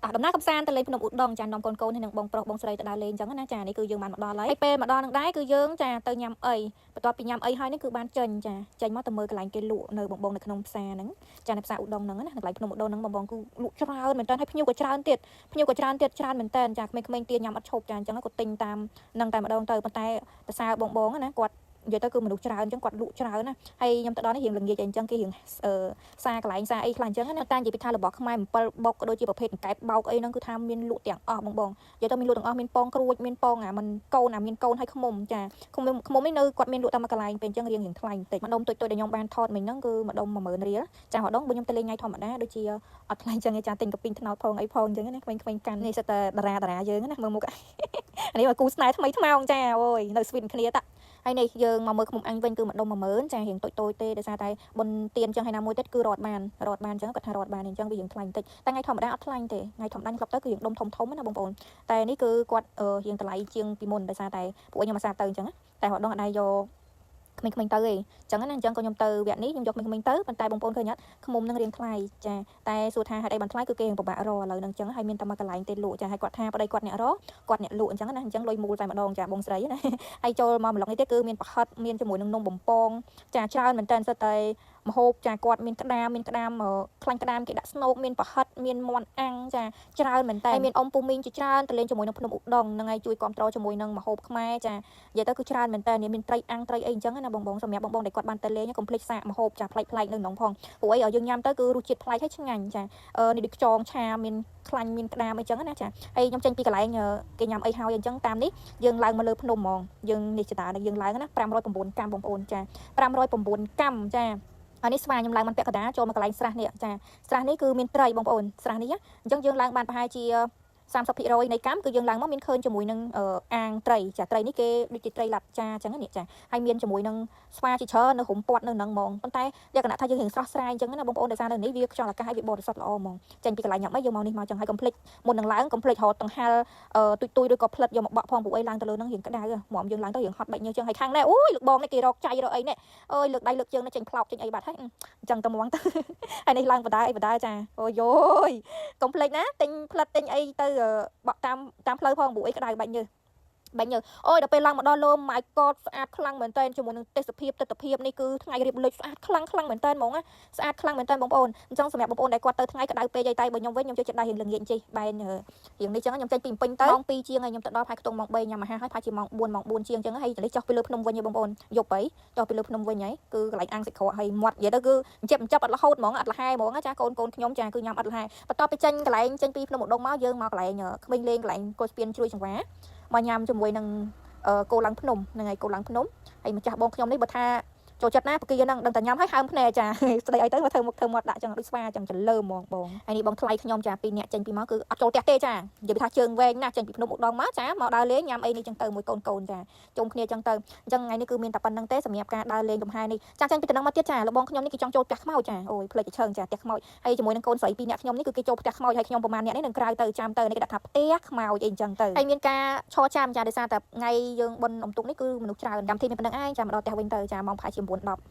តោះដំណើរកំសាន្តទៅលេងភ្នំឧដុង្គចានាំកូនកូនហើយនឹងបងប្រុសបងស្រីទៅដើរលេងអញ្ចឹងណាចានេះគឺយើងបានមកដល់ហើយហើយពេលមកដល់នឹងដែរគឺយើងចាទៅញ៉ាំអីបន្ទាប់ពីញ៉ាំអីហើយនេះគឺបានចេញចាចេញមកទៅមើលកន្លែងគេលក់នៅបងបងនៅក្នុងផ្សារហ្នឹងចានៅផ្សារឧដុង្គហ្នឹងណាកន្លែងភ្នំឧដុង្គហ្នឹងបងបងគឺលក់ច្រើនមែនតើហើយភ្ញៀវក៏ច្រើនទៀតភ្ញៀវក៏ច្រើនទៀតច្រើនមែនតើចាក្មេងៗទៀញ៉ាំអត់ឈប់ចាអញ្ចឹងគាត់ទិញតាមនឹងតែម្ដងទៅប៉ុន្តែភាសាបងបងណាគាត់និយាយទៅគឺមនុស្សច្រើនអញ្ចឹងគាត់លក់ច្រើនណាហើយខ្ញុំទៅដល់នេះរៀងល្ងាចអញ្ចឹងគេរៀងអឺ សារកន្លែងសារអីខ្លះអញ្ចឹងណាតែនិយាយពីថារបស់ខ្មែរអំពិលបុកក៏ដូចជាប្រភេទកង្កែបបោកអីហ្នឹងគឺថាមានលក់ទាំងអស់បងបងនិយាយទៅមានលក់ទាំងអស់មានពងក្រួចមានពងអាមិនកូនអាមានកូនហើយខ្មុំចាខ្មុំខ្មុំនេះនៅគាត់មានលក់តាមមួយកន្លែងពេលអញ្ចឹងរៀងរៀងថ្លៃបន្តិចម្ដុំទុយទុយដែលខ្ញុំបានថតមិញហ្នឹងគឺម្ដុំ10000រៀលចាម្ដងបើខ្ញុំទៅលេងថ្ងៃធម្មតាដូចជាអត់ថ្លៃអញ្ចឹងឯងចាទិញកាពីងថ្នោតផងអីផងអញ្ចឹងណាក្មេងៗកាន់នេះសិតតែតារាតារាយើងណាមើលមុខអានេះមកគូស្នេហ៍ថ្មីថ្មោងចាអូយនៅស្វីនគ្នាតាហើយនេះយើងមកមើលខ្មុំអញវិញគឺម្ដុំ10000ចារៀងតូចតូចទេដោយសារតែបុនទៀនចឹងហើយណាមួយទៀតគឺរត់បានរត់បានចឹងគាត់ថារត់បានអញ្ចឹងវារៀងថ្លៃបន្តិចតែថ្ងៃធម្មតាអត់ថ្លៃទេថ្ងៃធម្មតាខ្ញុំធ្លាប់ទៅគឺរៀងដុំធំធំណាបងប្អូនតែនេះគឺគាត់រៀងតម្លៃជាងពីមុនដោយសារតែពួកខ្ញុំអាសាទៅអញ្ចឹងតែរត់ដងអត់ដែរយកក្មេងៗទៅឯងចឹងណាអញ្ចឹងក៏ខ្ញុំទៅវគ្គនេះខ្ញុំយកក្មេងៗទៅប៉ុន្តែបងប្អូនឃើញអត់ខ្មុំនឹងរៀងថ្លៃចាតែសួរថាហេតុអីបានថ្លៃគឺគេរៀងពិបាករកឥឡូវហ្នឹងអញ្ចឹងហើយមានតែមួយកន្លែងទេលក់ចាហើយគាត់ថាប្តីគាត់អ្នករកគាត់អ្នកលក់អញ្ចឹងណាអញ្ចឹងលុយមូលតែម្ដងចាបងស្រីណា ហើយចូលមកម្លងនេះទៀតគឺមានប្រហិតមានជាមួយនឹងនំបំពងចាច្រើនមែនតើសិតតែម្ហូបចាគាត់មានក្តាមមានក្តាមខ្លាញ់ក្តាមគេដាក់ស្នូកមានប្រហិតមានមាន់អាំងចាច្រើនមែនតើហើយមានអ៊ំពូមីងជាច្រើនទៅលេងជាមួយនឹងភ្នំឧដុង្គហ្នឹងហើយជួយគ្រប់គ្រងជាមួយនឹងម្ហូបខ្មែរចានិយាយទៅគឺច្រើនមែនតើនេះមានត្រីអាំងត្រីអីអញ្ចឹងណាបងបងសម្រាប់បងបងដែលគាត់បានទៅលេងកុំភ្លេចសាកម្ហូបចាប្លែកៗនៅក្នុងផងព្រោះអីឲ្យយើងញ៉ាំទៅគឺរសជាតិប្លែកហើយឆ្ងាញ់ចានេះដូចខ្យងឆាមានខ្លាញ់មានក្តាមអីចឹងណាចាហើយខ្ញុំចេញពីកន្លែងគេញ៉ាំអីហើយអញ្ចឹងតាមនេះយើងឡើងមកលើភ្នំហ្មងយើងនេះចតាយើងឡើងណា509កាំបងប្អូនចា509កាំចាអានេះស្វាខ្ញុំឡើងមិនពាក់កណ្ដាលចូលមកកន្លែងស្រះនេះចាស្រះនេះគឺមានត្រីបងប្អូនស្រះនេះអញ្ចឹងយើងឡើងបានប្រហែលជា30%នៃកម្មគឺយើងឡើងមកមានឃើញជាមួយនឹងអាងត្រីចាត្រីនេះគេដូចជាត្រីឡាត់ចាអញ្ចឹងនេះចាហើយមានជាមួយនឹងស្វាជាច្រើននៅរុំពាត់នៅនឹងហ្មងប៉ុន្តែលក្ខណៈថាយើងរៀងស្រស់ស្រាយអញ្ចឹងណាបងប្អូនដោយសារនៅនេះវាខ្យល់អាកាសហើយវាបរិសុទ្ធល្អហ្មងចេញពីកន្លែងញ៉ាំអីយើងមកនេះមកអញ្ចឹងហើយកុំភ្លេចមុននឹងឡើងកុំភ្លេចរត់ដង្ហាលទុយទុយឬក៏ផ្លិតយកមកបក់ផងព្រោះអីឡើងទៅលើនឹងរៀងក្តៅហ្មងយើងឡើងទៅរៀងហត់បែកញើសអញ្ចឹងហើយខាងនេះអូយលោកបងនេះគេរកចៃរកអីនេះអើយលើកដៃលើកជើងនេះចេញផ្លោកចេញអីបាត់ហើយអញ្ចឹងទៅហ្មងទៅហើយនេះឡើងបដាអីបដាចាអូយយកុំភ្លេចណាទិញផ្លិតទិញអីទៅបក់តាមតាមផ្លូវផងព្រោះអីក្តៅបាច់ញើសបាញ់ញើអូយដល់ពេលឡើងមកដល់លើ my god ស្អាតខ្លាំងមែនតើជាមួយនឹងទេសភាពទស្សនភាពនេះគឺថ្ងៃរៀបលិចស្អាតខ្លាំងខ្លាំងមែនតើហ្មងណាស្អាតខ្លាំងមែនតើបងប្អូនអញ្ចឹងសម្រាប់បងប្អូនដែលគាត់ទៅថ្ងៃក្តៅពេកអីតែបើខ្ញុំវិញខ្ញុំចូលចិត្តដែររៀងល្ងាចចេះបែនរៀងនេះអញ្ចឹងខ្ញុំចេញពីពេញទៅម៉ោង2ជាងហើយខ្ញុំទៅដល់ផាយខ្ទង់ម៉ោង3ញ៉ាំអាហារហើយផាយជាម៉ោង4ម៉ោង4ជាងអញ្ចឹងហើយនេះចុះពីលើភ្នំវិញបងប្អូនយប់ហីចុះពីលើភ្នំវិញហើយគឺកន្លែងអាំងសាច់ក្រកហើយមាត់និយាយទៅគឺចិបចាប់អត់រហូតហ្មងអត់លហែហ្មងចាកូនកូនខ្ញុំចាគឺញ៉ាំអត់លហែបន្ទាប់ពីចេញកន្លែងចេញពីភ្នំឧដុង្គមកយើងមកកន្លែងក្មេងលេងកន្លែងកូនស្ពានជ្រួយចង្វាមកញ៉ាំជាមួយនឹងគោឡើងភ្នំហ្នឹងហើយគោឡើងភ្នំហើយម្ចាស់បងខ្ញុំនេះបើថាចូលចិត្តណាពគីហ្នឹងដឹងតែញ៉ាំហើយហើមភ្នែកចាស្ដីអីទៅមកធ្វើមុខធ្វើមាត់ដាក់ចឹងដូចស្វាចឹងចលើហ្មងបងហើយនេះបងថ្លៃខ្ញុំចាពីរអ្នកចេញពីមកគឺអត់ចូលផ្ទះទេចានិយាយថាជើងវែងណាស់ចេញពីភ្នំឧដុង្គមកចាមកដើរលេងញ៉ាំអីនេះចឹងទៅមួយកូនកូនចាជុំគ្នាចឹងទៅអញ្ចឹងថ្ងៃនេះគឺមានតែប៉ុណ្្នឹងទេសម្រាប់ការដើរលេងកំហែនេះចាចេញពីតំណឹងមកទៀតចាលោកបងខ្ញុំនេះគឺចង់ចូលផ្ទះខ្មោចចាអូយផ្លេចឈើងចាផ្ទះខ្មោចហើយជាមួយនឹងកូនស្រីពីរអ្នកខ្ញុំនេះគឺគេចូលផ្ទះខ្មោចហើយខ្ញុំប្រហែលអ្នកនេះនឹងក្រៅទៅចាំទៅនេះគេដាក់ថាផ្ទះខ្មោចអីចឹងទៅហើយមានការឈរចាំចាដោយសារតែថ្ងៃយើងបុណ្យអុំទូកនេះគឺមនុស្សច្រើនកម្មវិធីមានប៉ុណ្្នឹងឯងចាំមកដល់ផ្ទះវិញទៅចាម៉ោងប្រហែលជា9 10។